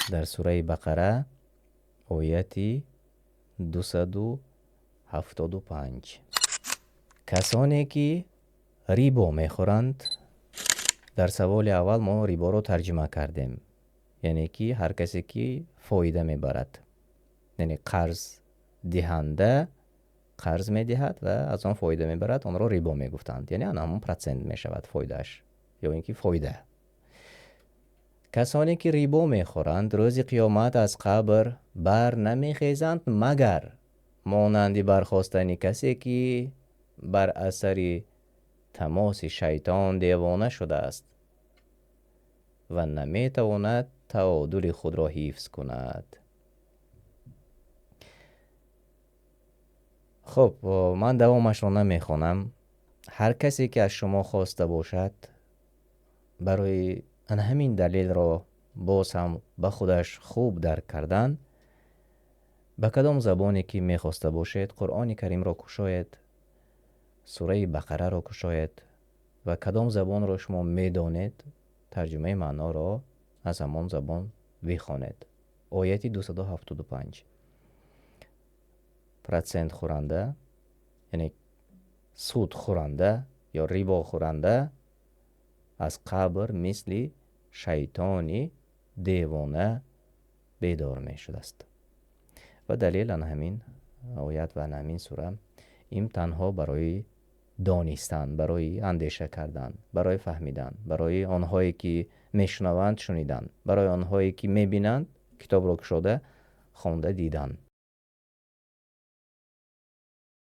Дар сураи Бақара, ояти 275. Касоне ки рибо мехӯранд. Дар саволи аввал мо риборо тарҷума кардем, яъне ки ҳар касе ки фоида мебарад, яъне қарздиҳанда қарз медиҳад ва аз он фоида мебарад, онро рибо мегуфтанд, яъне ана ҳамон процент мешавад фоидааш ё ин ки фоида. Касоне ки рибо мехӯранд, рӯзи қиёмат аз қабр бар намехезанд, магар монанди бархостани касе ки бар асари тамоси шайтон девона шудааст ва наметавонад таодули худро ҳифз кунад. Хуб, ман давомашро намехонам. Ҳар касе ки аз шумо хоста бошад, барои ана ҳамин далелро боз ҳам ба худаш хуб дарк кардан, ба кадом забоне ки мехоста бошед, Қуръони Каримро кушоед, сураи Бақараро кушоед ва кадом забонро шумо медонед, тарҷумаи маъноро аз ҳамон забон бихонед. Ояти 275. Процент хӯранда, яъне суд хӯранда ё рибо хӯранда аз қабр мисли шайтони девона бедор мешудааст. Ва далел ана ҳамин оят ва ана ҳамин сура. Ин танҳо барои донистан, барои андеша кардан, барои фаҳмидан, барои онҳое ки мешунаванд шунидан, барои онҳое ки мебинанд китобро кушода хонда дидан.